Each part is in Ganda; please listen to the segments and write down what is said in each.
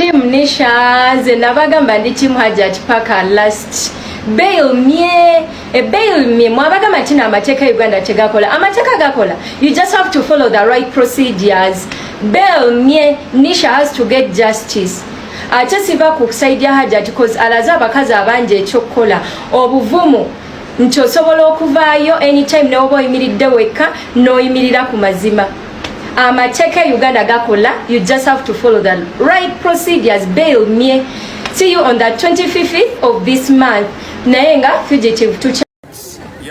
Team Nisha, nze nabagamba ndi team Hajat paka last. Bail mye, e bail mye. Mwabagamba nti amateeka Uganda tegakola. Amateeka gakola. You just have to follow the right procedures. Bail mye, Nisha has to get justice. Ate siva ku side ya Hajat 'cause alaze abakazi abangi ekyokukola. Obuvumu nti osobola okuvaayo anytime ne woba oyimiridde wekka n'oyimirira ku mazima. Amateeka e Uganda gakola. You just have to follow the right procedures. Bail mye. See you on the 25th of this month. Naye nga fugitive tukya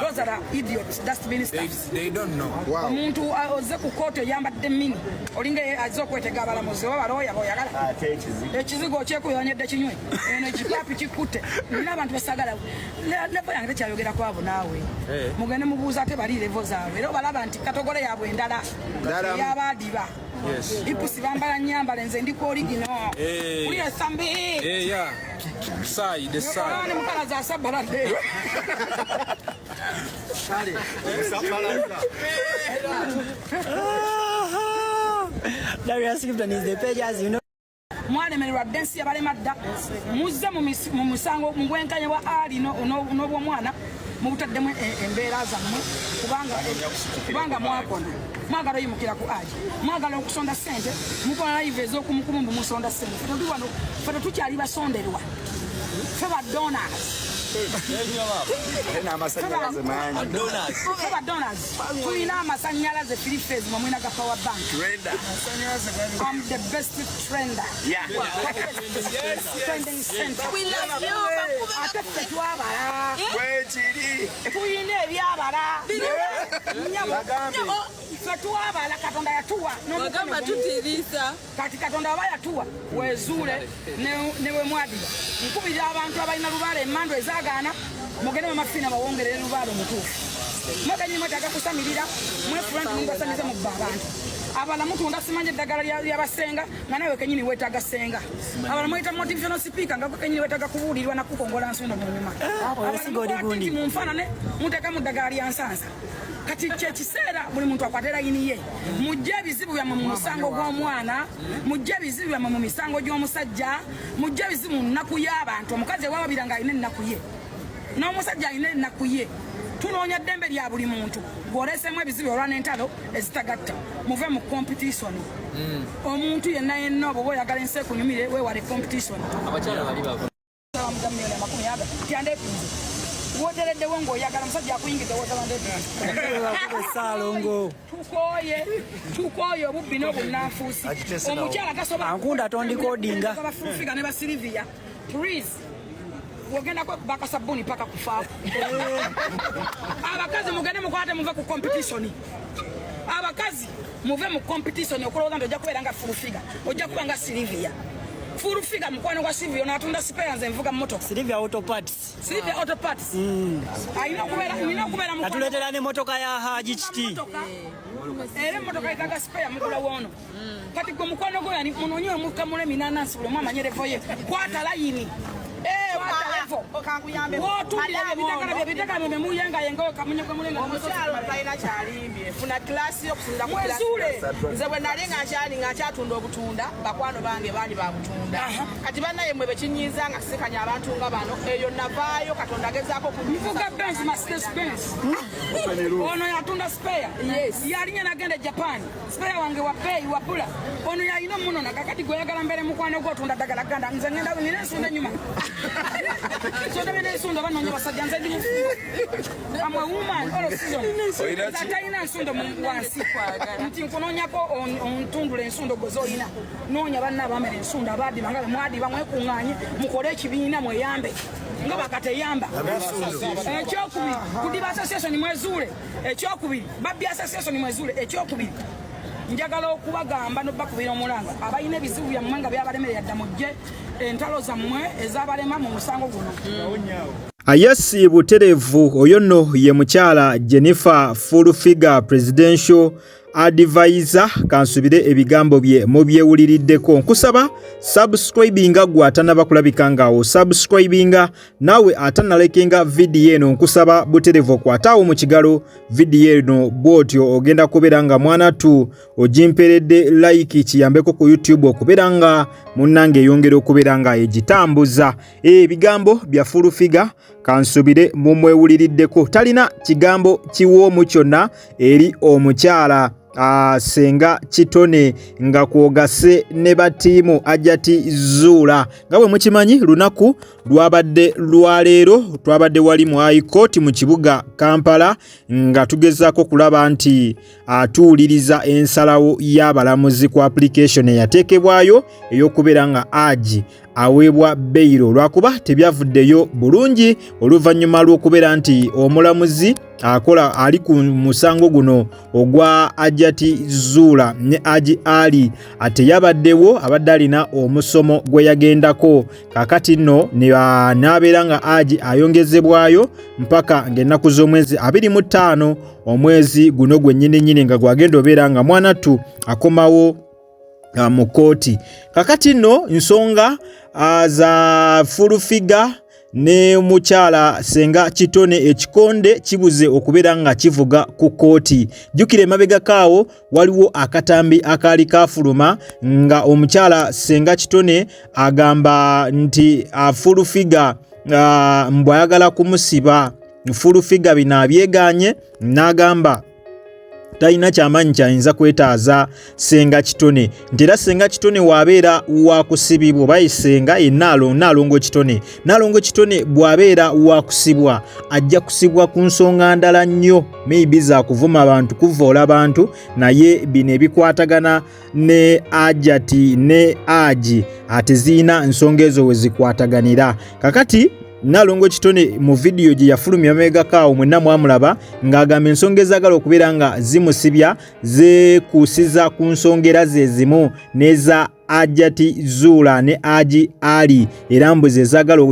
Those are idiots, dustbin staffs. They don't know. Omuntu ozze ku kooti oyambadde mini, olinga azze okwetega abalamuzi oba balooya boyagala. Ekizigo okyekuyonyedde kinywe eno ekipaapi kikutte. Nina abantu besagala. Level yange tekyayogera kwabo naawe. Mugende mubuuza ate bali level zaabwe, era obalaba nti category yaabwe endala ey'abaadiba. Ipusi bambala nyambala, nze ndi ku original. Kuli esambi. Eh, yeah. Sai, the sai. Ne mukalazi asabaladde. Darius Clifton is the page, as you know. Mwalemererwa dda, ensi yabalema dda. Muzze mu musango mu bwenkanya bwa ali n'obwomwana, mubutaddemu embeera zammwe, kubanga mwakona mwagala oyimukira ku aji, mwagala okusonda sente, mukola live ez'okumukumu mbu musonda sente. Ffe tuli wano, ffe tetukyali basonderwa, ffe ba donors. N'amasannyalaze mangi. Ffe ba donors, tulina amasanyalaze three phase, mwe mulina ga power bank. I'm the best trender. Trending center. Ate ffe twabala. Bwekiri. Tuyina ebyabala. Nyabo, ffe twabala, Katonda yatuwa n'omukono Wagamba gumu. Tutiriisa. Kati Katonda aba yatuwa, wezuule ne we mwadiba. Nkubirira abantu abalina lubaale emmandu ezagaana, mugende mu mafiina bawongerere lubaale omutuufu. Mwegenyi mwetaaga kusamirira, mwefula nti mubasamize mubba abantu. Abala mutunda simanya eddagala lyabasenga nga nawe kenyini weetaaga senga. Abala mweta motivational speaker nga gwe kenyini weetaaga kubuulirwa nakukongola nsundo mu nyuma. Oyo oli gundi. Munfaanane muteekamu ddagala lya nsansa. Kati kyekiseera buli muntu akwate layini ye. Mujje ebizibu byammwe mu musango gw'omwana, mujje ebizibu byammwe mu misango gy'omusajja, mujje ebizibu mu nnaku y'abantu. Omukazi ewawabira nga alina ennaku ye, n'omusajja alina ennaku ye. Tunoonya ddembe lya buli muntu. Bw'oleesemu ebizibu olwa n'entalo ezitagatta, muve mu competition. Omuntu yenna yenna oba oyagala ensi ekunyumire, weewale competition. Abakyala bali bava. 20,000,000 tyandepinze wotereddewo ng'oyagala musajja akuyingidde wotabandepinze. Saalongo. Tukooye, tukooye obubbi n'obunnanfuusi. Omukyala tasobola Ankunda tondikodinga. Ba Full Figure ne ba Silivia, please, wogenda kwekuba akasabbuuni paka kufaako. Abakazi mugende mukwate, muve ku competition. Abakazi muve mu competition, okulowooza nti ojja kubeera nga Full Figure, ojja kuba nga Silivia. Full Figure mukwano gwa Silivia, ono atunda spare, nze nvuga motoka. Silivia Auto Parts. Silivia Auto Parts alina okubeera, nina okubeera mukwano Atuleetera n'emmotoka ya Haji Kiti. Motoka, era emmotoka yetaga spare, mugula woono. Kati gwe mukwano gwo yani munoonye omukamula eminanansi, buli omu amanye level ye. Kwata layini, kwata level. Kankuyambe. Wotundira ebidagala bye, ebidagala bye bemuyengayenga kamunye gwe mulenga. Omukyalo talina kyalimbye, funa kilasi yokusinza ku Mwezuule. Nze bwe nali nga nkyali nga nkyatunda obutunda, bakwano bange baali babutunda. Kati bannaye mwe bekinyiiza nga kisikanya abantu nga bano, eyo navaayo. Katonda agezaako. Nvuga Benz, Mercedes Benz. Ono yatunda spare, yalinya nagenda e Japan. Spare wange wa bbeeyi wabula ono yalina omunona. Kakati gweyagala mbeere mukwano gwe otunda ddagala ganda, nze ngenda nina ensunda enyuma, sonda bina ensunda banoonya basajja. Nze ndi mufumbo. I'm a woman all season. Atalina nsundo mu wansi nti nkunoonyako ontundula ensundo gwe zoyina. Noonya banna abamera ensundo, abaadiba nga bemwadiba, mwekuŋŋaanye mukole ekibiina mweyambe nga bakateyamba. Ekyokubiri, kudiba association mwezuule. Ekyokubiri, babbi association mwezuule. Ekyokubiri, njagala okubagamba nobakubira omulanga, abalina ebizibu byammwe nga byabalemerera dda, mujje. Entalo zammwe ezabalema mu musango guno. Ayasi buterevu oyo nno ye mukyala Jennifer Full Presidential Advisor, kansubire ebigambo bye mubyewuliriddeko. Nkusaba subscribinga gwe atanaba kulabika ngaawo subscribinga, naawe atanalekenga vidiyo eno nkusaba buterevu okwataawo mu kigalo vidiyo eno, bw'otyo ogenda kubeera nga mwanattu ogimperedde like, kiyambeko ku YouTube okubeera nga munnange eyongera okubeera nga egitambuza. Ebigambo bya Full Figure kansubire mumwewuliriddeko, talina kigambo kiwoomu kyonna eri omukyala Senga Kitone nga kwogase ne batiimu Hajjati Zuula. Nga bwe mukimanyi, lunaku lwabadde lwaleero twabadde wali mu High Court mu kibuga Kampala nga tugezaako kulaba nti atuwuliriza ensalawo y'abalamuzi ku application eyateekebwayo ey'okubeera nga Haji aweebwa beyiro, lwakuba tebyavuddeyo bulungi oluvannyuma lw'okubeera nti omulamuzi akola ali ku musango guno ogwa Hajjati Zuula ne Haji Ali teyabaddewo, abadde alina omusomo gwe yagendako. Kaakati nno n'abeera nga Haji ayongezebwayo mpaka ng'ennaku z'omwezi 25 omwezi guno gwennyini nnyini nga gwagenda obeera nga mwanattu akomawo mu kkooti. Kakati nno nsonga za Full Figure ne mukyala Senga Kitone, ekikonde kibuze okubeera nga kivuga ku kkooti. Jjukira emabegakaawo waliwo akatambi akaali kafuluma nga omukyala Senga Kitone agamba nti Full Figure mbw ayagala kumusiba. Full Figure bino abyeganye n'agamba talina kyamaanyi kyayinza kwetaaza Senga Kitone, nti era Senga Kitone bw'abeera wakusibibwa oba Senga ye Naalongo Kitone, Naalongo Kitone bw'abeera wakusibwa ajja kusibwa ku nsonga ndala nnyo, maybe za kuvuma abantu, kuvoola bantu, naye bino ebikwatagana ne Hajjati ne Haji ate ziyina nsonga ezo we zikwataganira. Kakati Naalongo Kitone mu vidiyo gye yafulumya mabegakaawo mwenna mwamulaba ng'agamba ensonga ezaagala okubeera nga zimusibya zeekuusiza ku nsonga era ze zimu n'eza Hajjati Zuula ne Haji Ali, era mbu ze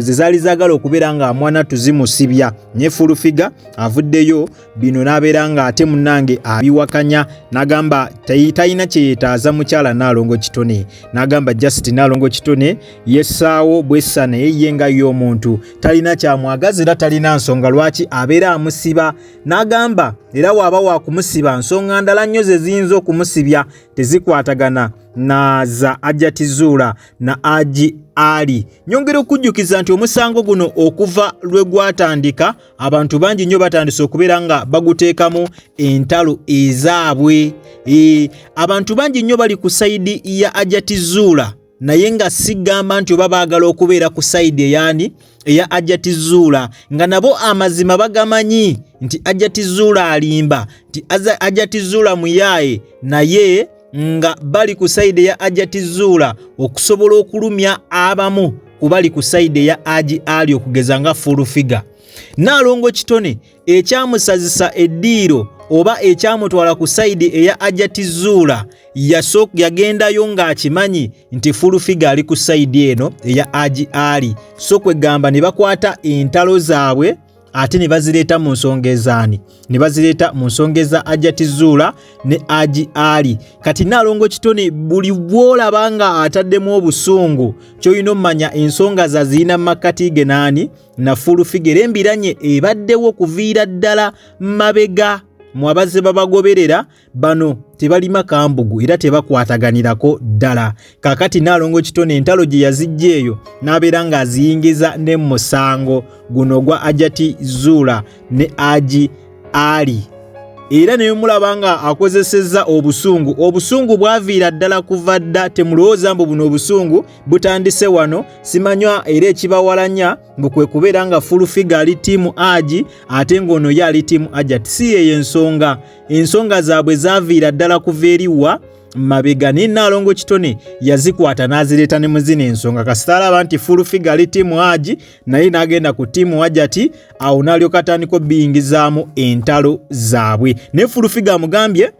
zaali zaagala okubeera nga mwana tuzimusibya. Ne Full Figure avuddeyo bino n'abeera nga ate munnange abiwakanya n'agamba talina kye yeetaaza mukyala Naalongo Kitone, n'agamba just Naalongo Kitone yessaawo bwessa, naye ye nga ye omuntu talina kyamwagaza era talina nsonga lwaki abeera amusiba. N'agamba era waaba wakumusiba nsonga ndala nnyo ze ziyinza okumusibya, tezikwatagana na za Hajjati Zuula na Haji Ali. Nyongera okujjukiza nti omusango guno okuva lwe gwatandika abantu bangi nnyo batandise okubeera nga baguteekamu entalo ezaabwe. Abantu bangi nnyo bali ku side ya Hajjati Zuula, naye nga sigamba nti oba baagala okubeera ku side eyani, eya Hajjati Zuula, nga nabo amazima bagamanyi nti Hajjati Zuula alimba, nti Hajjati Zuula muyaaye, naye nga bali ku side ya Hajjati Zuula okusobola okulumya abamu ku bali ku side ya Haji Ali, okugeza nga Full Figure. Naalongo Kitone ekyamusazisa eddiiro oba ekyamutwala ku side eya Hajjati Zuula, yagendayo ng'akimanyi nti Full Figure ali ku side eno eya Haji Ali, so kwegamba ne bakwata entalo zaabwe ate ne bazireeta mu nsonga ezaani, ne bazireeta mu nsonga eza Hajjati Zuula ne Haji Ali. Kati Naalongo Kitone buli bw'olaba nga ataddemu obusungu, ky'olina omumanya ensonga za ziyina mu makkati ge naani, na Full Figure. Embiranye ebaddewo kuviira ddala mabega mu abazze babagoberera bano tebalima kambugu era tebakwataganirako ddala. Kaakati Naalongo Kitone entalo gye yazijja eyo n'abeera ng'aziyingiza ne musango guno ogwa Hajjati Zuula ne Haji Ali, era ne mulaba nga akozesezza obusungu. Obusungu bwaviira ddala kuva dda, temulowooza mbu buno obusungu butandise wano. Simanywa era ekibawalanya mbu kwe kubeera nga Full Figure ali team Haji ate ng'ono ye ali team Hajjati. Si yeyo ensonga, ensonga zaabwe zaaviira ddala kuva eriwa mabega, naye Naalongo Kitone yazikwata n'azireeta ne muzina ensonga. Kasita alaba nti Full Figure ali team Haji, naye n'agenda ku team Hajjati, awo n'alyoka atandika obiyingizaamu entalo zaabwe. Naye Full Figure amugambye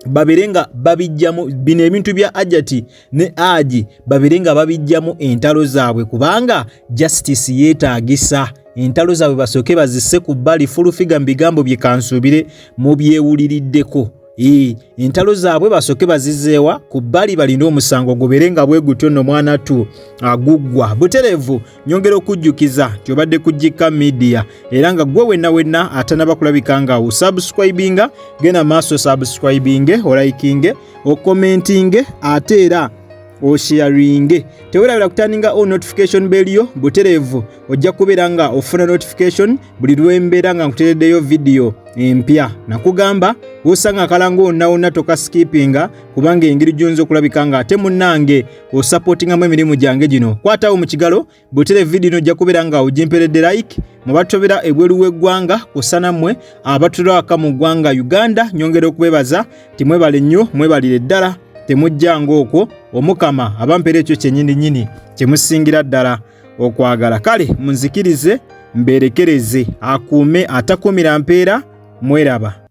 Babeere nga babijjamu bino ebintu bya Hajjati ne Haji, babeere nga babijjamu entalo zaabwe, kubanga justice yeetaagisa. Entalo zaabwe basooke bazisse ku bbali. Full Figure mu bigambo bye, kansuubire mubyewuliriddeko. Entalo zaabwe basooke bazizeewa ku bbali, balinde omusango gubeere nga bwe gutyo nno mwana tu aguggwa butereevu. Nyongera okujjukiza nti obadde ku Gika Media, era nga gwe wenna wenna atanaba kulabika nga osubscribinga, genda maaso subscribinge, olikinge, ocommentinge, ate era osharinge. Tewerabira kuturninga on notification bell yo butereevu. Ojja kubeera nga ofuna notification buli lwembeera nga nkutereddeyo vidiyo empya. Nakugamba wosanga akalango wonna wonna tokaskipinga, kubanga engeri gyonza okulabika nga ate munnange osupportingamu emirimu gyange gino. Kwatawo mu kigalo butere vidiyo, ojja kubeera nga ogimperedde like. Mubatobera ebweru w'eggwanga kussa nammwe abatulwaka mu ggwanga Uganda, nyongera okubebaza timwebale nnyo, mwebalire ddala, temujjanga okwo. Omukama abampeera ekyo kyennyini nnyini kyemusingira ddala okwagala. Kale munzikirize mberekereze, akuume atakuumira mpeera. Mweraba.